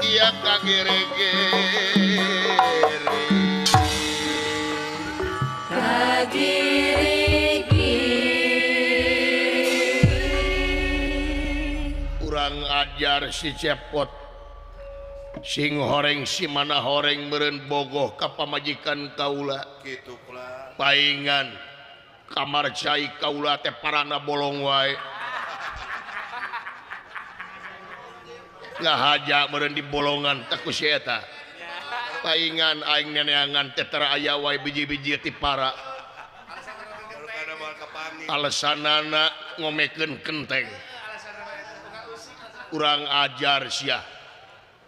Iya kagere-gere kurang ajar si Cepot sing horeng si mana horeng meureun bogoh ka pamajikan kaula kitu pula paingan kamar cai kaula teh parana bolong wae ngahaja meureun di bolongan teh ku si eta paingan aing neneangan teh tara aya wae biji-biji ti para alasanana ngomekeun kenteng kurang ajar sia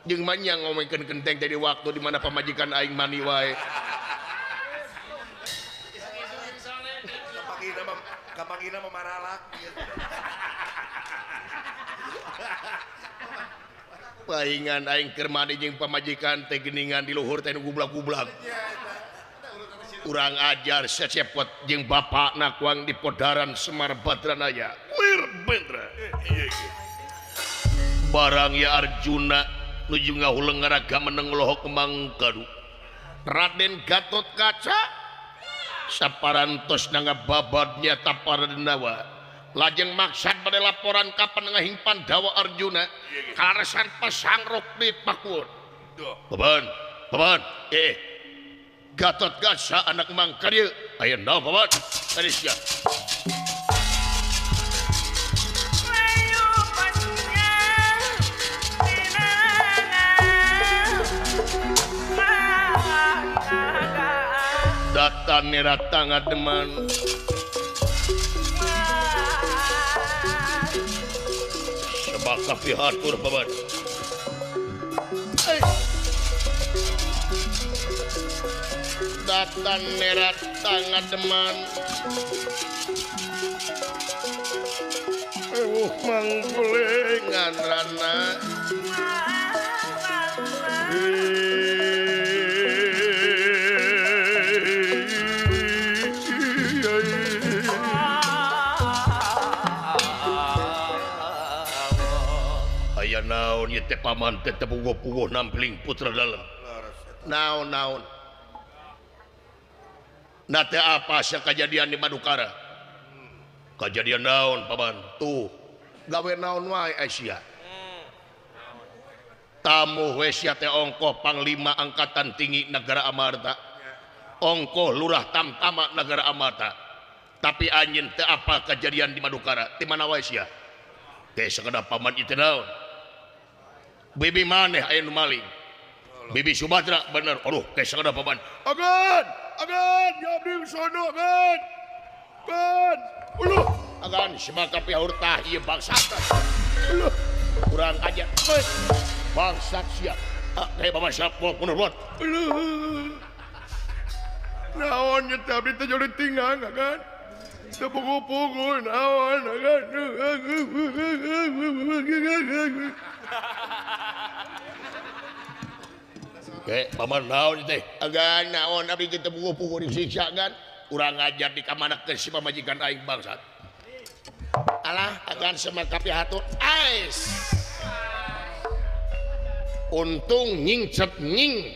jeung manya ngomekeun kenteng teh di waktu di mana pamajikan aing mani wae kapangina memaralak paingan aing keur mani jeung pamajikan teh geuningan di luhur teh nu gublag-gublag kurang ajar secepot jeung bapakna kuang di podaran Semar Badranaya Wirbendra barang ya Arjuna nuju ngahuleng ngaraga meneng lohok mangkadu Raden Gatot Kaca saparantos nangababadnya taparadenawa lajeng maksad pada laporan ka panengahing Pandawa Arjuna kaleresan pasangrok di Pakuwon beban beban Gatot Kaca anak mangkadieu aya naon paman tadi sia datan nerata ngademan sebab kapihatur paman datan nerata ngademan ewuh manggulengan rana aya naon ieu teh paman teh teu puguh-puguh nampiling putra dalem naon-naon nah teh apa sia kajadian di Madukara kajadian naon paman tuh gawe naon wae sia tamu we sia teh ongkoh panglima angkatan tinggi negara Amarta ongkoh lurah tamtama negara Amarta tapi anjeun teh apa kejadian di Madukara di mana wae sia teh sakedap paman ieu teh naon bibi maneh aya nu maling bibi Subadra bener aduh teh sakedap paman agan agan ya abdi sono agan agan uluh agan semaka pihaur tah ieu bangsat uluh kurang ajar bangsat sia teh bapak siap mundur uluh naon nya teh abdi teh jodoh tinggang agan teu puguh-puguh naon agan oke, paman naon teh agan naon abdi teh puguh-puguh disiksa kan urang ajar dikamanakeun si pamajikan aing bangsat alah agan semaka pihatur ais untung nyingcet nying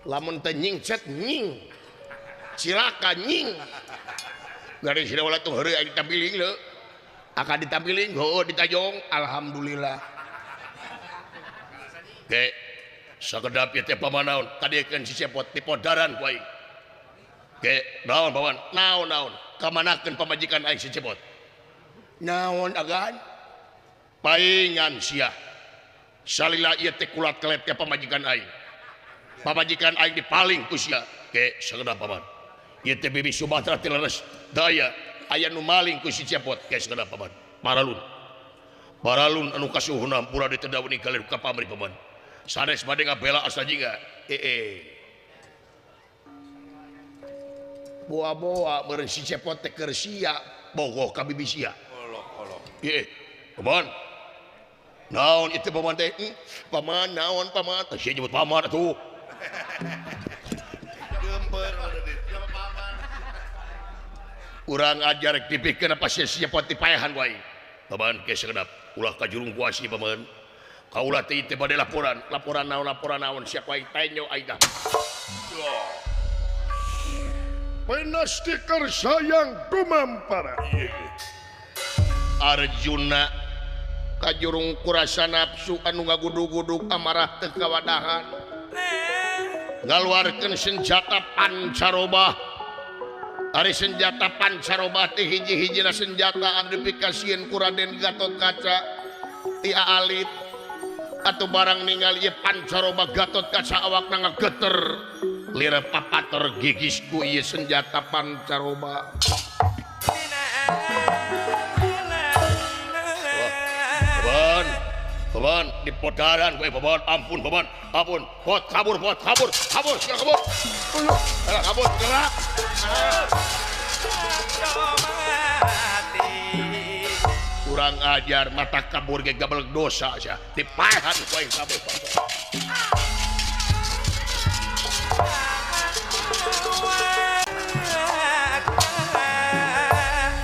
lamun teh nyingcet nying cilaka nying garis sida tuh heureuy aing ditampiling leu akan ditampiling heueuh ditajong alhamdulillah ge sakedap ieu teh paman naon kadiekeun si Cepot di podaran ku aing ge naon paman naon naon kamanakeun pamajikan aing si Cepot naon agan paingan sia salila ieu teh kulat kelet ka pamajikan aing pamajikan aing dipaling ku sia ge sakedap paman ieu teh bibi Subadra teh leres daya aya nu maling ku si Cepot ge sakedap paman paralun paralun anu kasuhuna pura diteu daun galir ka pamrih paman sanes bade ngabela asa jingga boa-boa meureun si Cepot teh keur sia bogoh ka bibi sia ieu paman naon itu paman teh paman naon paman teh sia nyebut paman atuh Geumpeur urang ajar dipikeun apa sia Cepot dipaehan wae paman ge sakedap ulah kajurung ku asih paman Kaula teh teh bade laporan, laporan naon siapa aing tenyo aing dah. Penastikar sayang dumampara. Arjuna kajurung kurasa nafsu anu ngagudug-gudug amarah teu kawadahan. Ngaluarkeun senjata pancarobah. Ari senjata pancarobah teh hiji-hijina senjata anu dipikasieun ku Raden Gatotkaca ti alit. Atuh barang ningali ieu pancarobah Gatotkaca awakna ngageter. Lira papater gigisku ieu senjata pancaroba. Beban, beban di podaran kowe beban, ampun beban, ampun. Bot kabur, bot kabur, kabur, segera kabur. Segera kabur, segera. Kurang ajar mata kabur ge gabel dosa sia. Dipaehan kowe kabeh.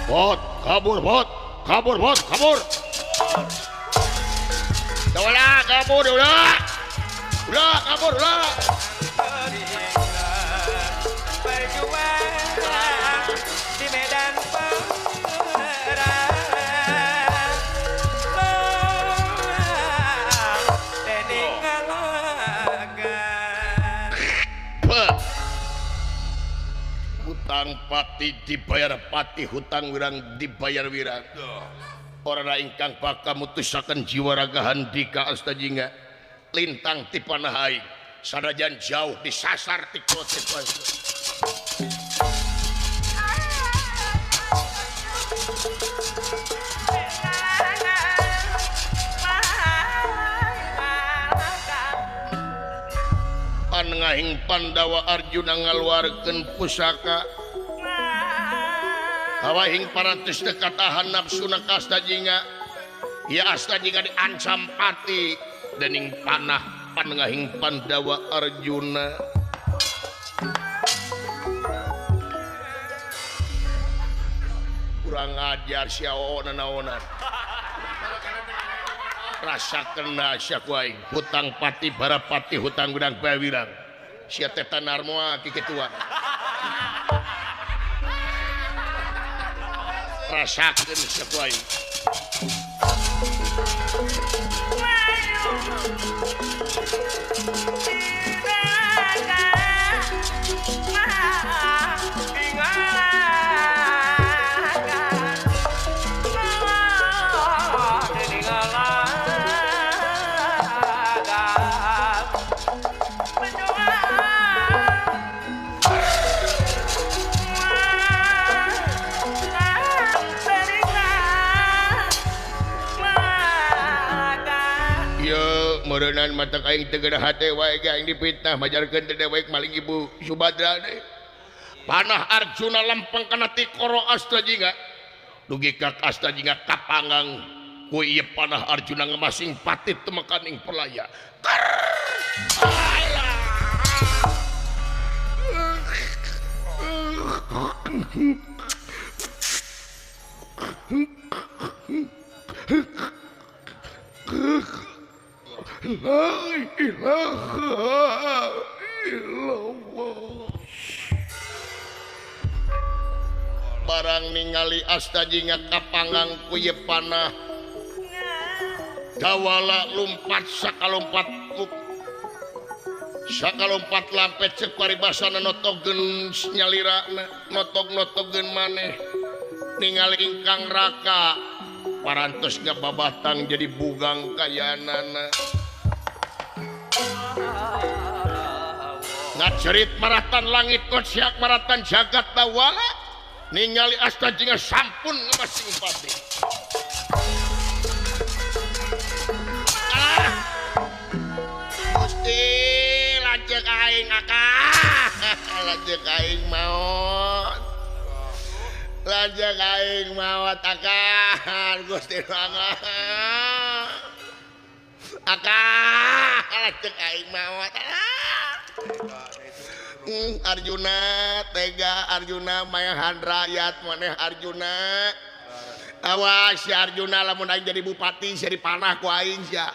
Bot, kabur, bot, kabur, bot, kabur. Udah, kabur, udah. Udah, kabur, udah. Berjuang di medan perang. Hutang pati dibayar pati, hutang wirang dibayar wirang. Ora ingkang bakal mutusaken jiwa raga handika astajingga lintang ti panah aing sanajan jauh disasar ti kote. Panengahing Pandawa Arjuna ngaluarkeun pusaka. Hawahing parantos teu katahan nafsuna ka Astajingga. Ya Astajingga diancam pati dening panah panengahing Pandawa Arjuna. Kurang ajar sia naonan. Rasa kena sia ku aing, hutang pati barapati hutang wirang bawirang. Sia teh tanarmoa kikituan. Rasakeun sia ku aing. Meureunnan mata aing teu geunah hate wae ge aing dipitnah majarkeun teh dewek maling ibu Subadra deui. Panah Arjuna lempeng kana tikoro Astajingga. Dugi ka Astajingga kapanggang ku ieu panah Arjuna ngemasing pati temekaning perlaya. La ilaha illallah. Barang ningali Astajingga kapanggang ku ieu panah dawala lumpat sakalompat sakalompat lampet ceuk paribasana notogeun nyalirana notog-notogeun maneh ningali ingkang raka parantos ngababatang jadi bugang kayanana. Ngacerit maratan langit kosiak maratan jagat dawala ningali Astajingga sampun ngemasing pati. Ah! Gusti lanceuk aing akah lanceuk aing maot. Lanceuk aing maot akah Gusti mangga. Akah lanceuk aing maot. Arjuna tega Arjuna mayahan rakyat maneh Arjuna. Awas si Arjuna lamun aing jadi bupati sia dipanah ku aing sia.